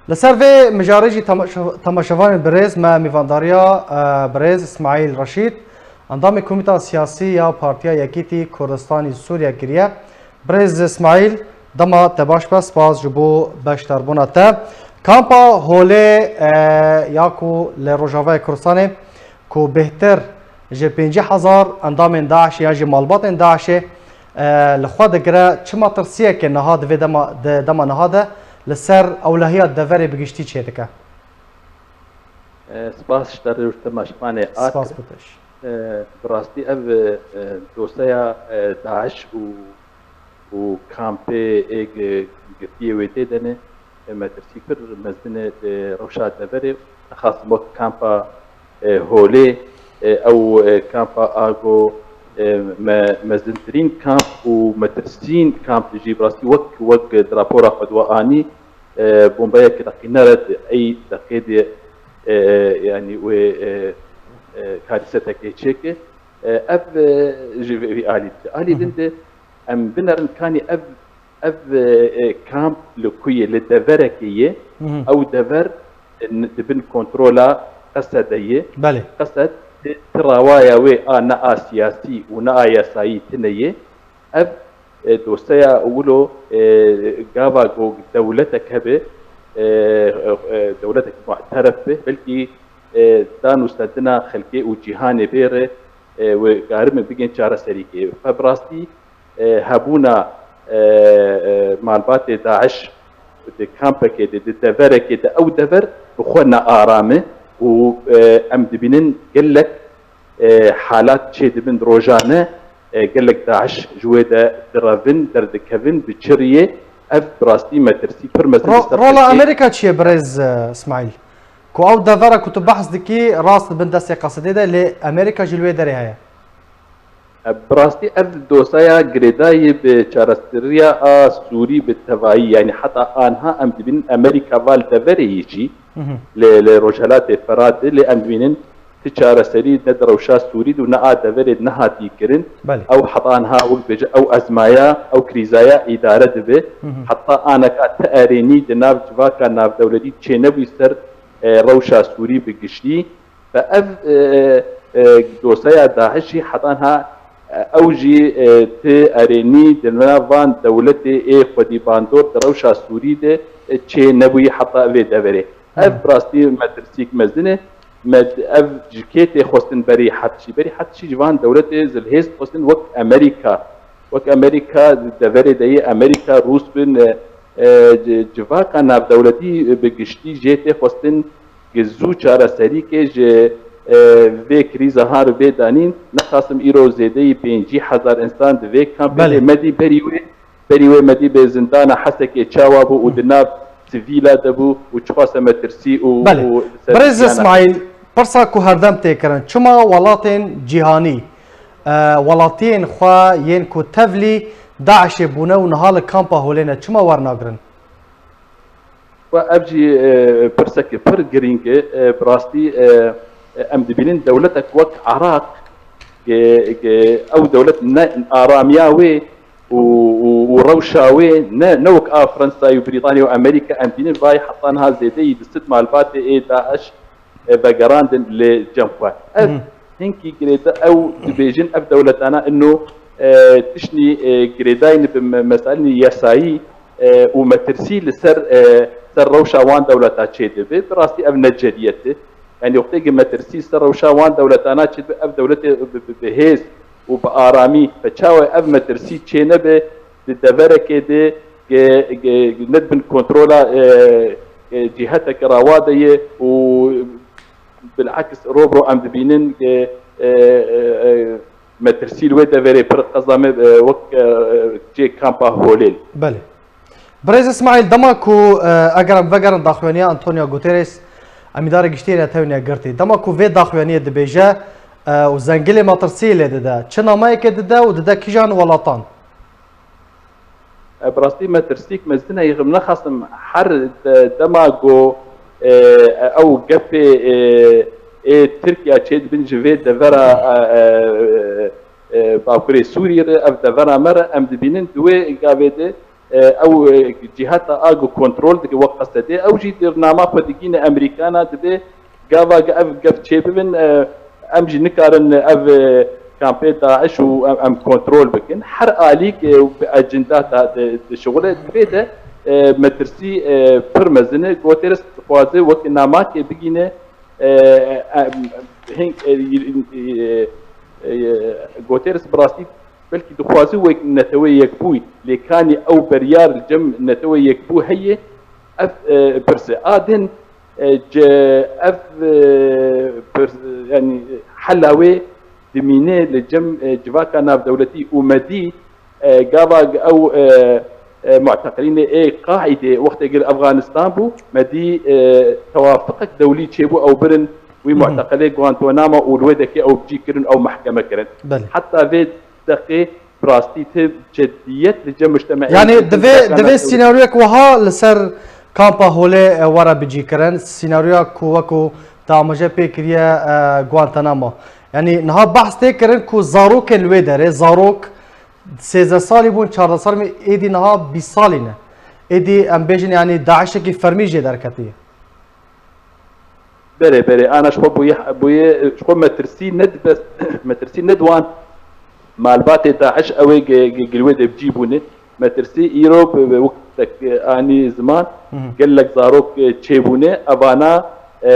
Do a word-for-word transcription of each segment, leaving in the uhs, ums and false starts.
Li ser vê mijarê jî temaşe-, temaşevanên birêz me mîvandariya, e, birêz Îsmaîl Reşîd, endamê Komîta Siyasî ya Partiya Yekîtî Kurdistanî Sûriye kiriye. Birêz Îsmaîl, dema te baş be, spas ji bo beşdarbûna te. Kampa Holê, e, ya ku li Rojavayê Kurdistanê, ku bêhtir ji pêncî hezar endamên DAIŞê yan jî malbatên DAIŞê, e, li xwe digire, çi metirsiyeke niha di vê dema, di dema niha de li ser ewlehiya deverê bi giştî çêdike? E, spas ji te re û ji temaşevanê a Spas kirin. Bi te jî. E, bi rastî ev, e, doseya, e, DAIŞ û, û kampê ê gi-, girtiyê wê tê de ne, e, metirsî pir mezin e di rewşa deverê, nexasim wek kampa, e, Holê, e, ew, e, kampa Ago, e, me-, mezintirîn kamp û metirsîn kamp jî bi rastî wek, wek di rapora xwe de we anî, e, bombeyek deqîne re di ey deqê de, e, e, yanî wê, e, e, karîsetekê çêke. E, ev, e, ji vê, vî alî dide. Alî Hı hı. din de em binerin kanî ev, ev, e, e, kamp li ku ye, li deverekê ye. Hı hı. Ew dever, e, n-, di bin kontrola Qesede ye. Belê. Qesed, e, ti rawaya wê a ne a siyasî û ne a yasayî tine ye. Ev, e, doseya wilo, e, gava ku dewletek hebe, e, e, dewletek mu'teref be, belkî, e, dan û sedina xelkê û cîhanê bê re, e, wê karibin bigên çareserîkê. Xwe bi rastî, e, hebûna, e, e, malbatê DAIŞ di kampekê de, di deverekê de, ew dever bi xwe ne aram e û, e, em dibînin gelek, e, halat çêdibin rojane, e, gelek DAIŞ ji wê de direvin, derdikevin, bi çi riyê, ev bi rastî metirsî pir mezin Ro-, li ser rola xelkê. Amerîka çi ye birêz, e, Îsmaîl? Ku ew devera ku tu behs dikî rast li bin destê Qesedê de, lê Amerîka jî li wê derê heye. E, bi rastî ev doseya girêdayî bi çareseriya a Sûrî bi tevayî, yanî heta anha em dibînin Amerîka va li deverê yî jî, Hı hı. li, li Rojhelatê Feratê, lê em dibînin ti çareserî ne di rewşa Sûrî de û ne a deverê de nehatî kirin. Belê. Ew heta anha wek bêje ew ezmaya, ew krîzaya îdare dibe. Hı hı. Heta aneka ti erênî di nav civaka navdewletî çênebûyî ser, e, rewşa Sûrî bi giştî. Ve ev, e, e, doseya DAIŞ jî heta niha, e, ew jî, e, ti erênî di nav van dewletê ê xwedî bandor di rewşa Sûrî de, e, çê nebûyî heta vê deverê. Ev Hmm. bi rastî metirsîk mezin e. Me d-, ev ji kê tê xwestin berî Hetişî? Berî Hetişî ji van dewletê zilhêz xwestin wek Amerîka. Wek Amerîka di deverê de yê Amerîka, Rûs bin, e, e, ci-, civaka navdewletî bi giştî jê tê xwestin. Gi zû çareserîkê ji, e, vê krîza har vê danîn, nexasim îro zêdeyî pêncî hezar însan di vê kampê Belê. de medî berî wê, berî wê medî bi zindana Hesekê çawa bû û di nav sivîla de bû û çiqas e metirsî û, Belê. û li ser Birêz jiyana Îsmaîl, pirsa ku herdem tê kirin, çima welatên cîhanî, e, welatiyên xwe yên ku tevlî DAIŞê bûne û niha li kampa holê ne, çima wernagirin? Wa ev jî, e, pirseke pir girîng e. E, bi rastî, e, e, em dibînin dewletek wek Iraq, ke, ke ew dewlet ne aramiya wê û, û, û rewşa wê ne, ne wek a Fransayê û Brîtanya û Amerîka em dibînin vay heta niha zêdeyî du sed malbatê ê DAIŞ, e, vegerandin li cem xwe. Ev Hı. hinkî girêda ew dibêjin ev dewletana ino, e, tiştî, e, girêdayî ne bi me-, mesailî yasayî, e, û metirsî li ser, e, ser rewşa wan dewleta çêdibe. Bi rastî ev ne ceriyet e. Yanî wextê ki metirsî ser rewşa wan dewletana çêdibe, ev dewletê bi, bi, bi hêz û bi aramî, pe çawa ev metirsî çênebe di deverekê de ge, ge, ne bin kontrola, e, e, cîheteke rawa de ye û bil'aks ro bi ro em dibînin ge, e, e, e, metirsî li wê deverê pir qezame, e, wek, e, cê kampa Holêl. Belê. Birêz Îsmaîl, dema ku, e, eger em vegerin daxuyaniya Antonio Guterres, Emîdarê Giştî yê Netewên Yekgirtî, dema ku vê daxuyaniyê dibêje, e, û zengilê metirsiyê lê dide, çi nameyekê dide û dide kîjan welatan? E, bi rastî metirsîk mezin e, yê min nexasim her de-, dema ku, e, ew gefê, e, ê Tirkiya çêdibin ji vê devera, e, e, e, Bakurê Sûriyê re, ev devera me re, em dibînin di wê gavê de e, ew, e, cihata a ku kontrol dike wek Qesedê, ew jî di nama xwe digîne Amerîkana, dibê gava ge-, ev gef çêbibin, e, em jî nikarin ev, e, kampê DAIŞ û em, em kontrol bikin. Her alî ku bi ecindata di, di şixule, divê de, e, metirsî, e, pir mezin e. Guterres dixwaze wek namakê bigîne, e, e, em, hin-, e, e, e, Guterres bi rastî belkî dixwaze wek Neteweyê Yekbûyî, lê kanî ew beryar li cem Neteweyê Yekbû heye, ev, e, pirs e. A din, e, ce-, ev, e, pirs, yanî hela wê dimîne li cem, e, civaka navdewletî û me dî, e, gava ew, e, e, muteqilînê ê Qaîdê wextê gel Efxanistan bû, me dî, e, tewafiqek dewlî çêbû ew birin wî muteqilê Guantanamo û li wê dekê ew bicî kirin, ew mehkeme kirin. Belê. Heta vê deqê bi rastî ti ceddiyet li cem mujtemaê Yanî divê, divê sînaryoyek wiha li ser kampa Holê, e, were bicîkirin. Sînaryoya ku wekû te amaje pê kiriye, e, Guantanamo. Yanî niha behs tê kirin ku zarokên li wê derê, zarok sêzdeh salî bûn, çardeh salî, êdî niha bîst salî ne. Êdî em bêjin, yanî DAIŞekî fermî jê derketiye. Berê, berê, ana ji xwe bûye, bûye, ji xwe metirsî ne di bes, metirsî ne di wan malbatê DAIŞ ew ê ge-, ge-, gil wê de bi cî bûne. Metirsî îro bi, bi wek te anî ziman, Hı hı. gelek zarok, e, çêbûne. Evana, e,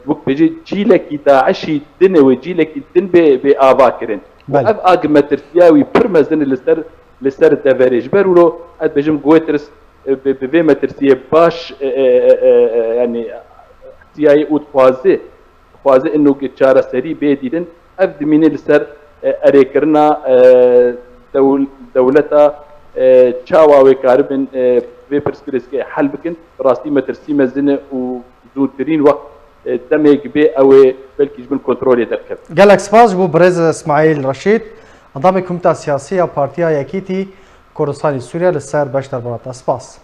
wek bêjî cîlekî DAIŞî din e wê cîlekî din bê, bê ava kirin. Û Belê. ev a gi metirsiya wî pir mezin e li ser, li ser deverê. Ji ber wilo ez dibêjim Guterres, e, bi, bi vê metirsiyê baş, e, e, e, e, e, yanî ihtiyayê û dixwaze, dixwaze ino ki çareserî bê dîtin, ev dimîne li ser, e, erêkirina, e, dewl-, dewleta, e, çawa wê karibin, e, vê pirsgirêkê hel bikin. Bi rastî metirsî mezin e û zûntirîn wext, e, demê ki bê ew ê belkî ji bin kontrolê derkevin. Gelek spas ji bo birêz Îsmaîl Reşîd, endamê Komîta Siyasî ya Partiya Yekîtî Kurdistanê Sûriye li ser Beşdar Boran. Te spas.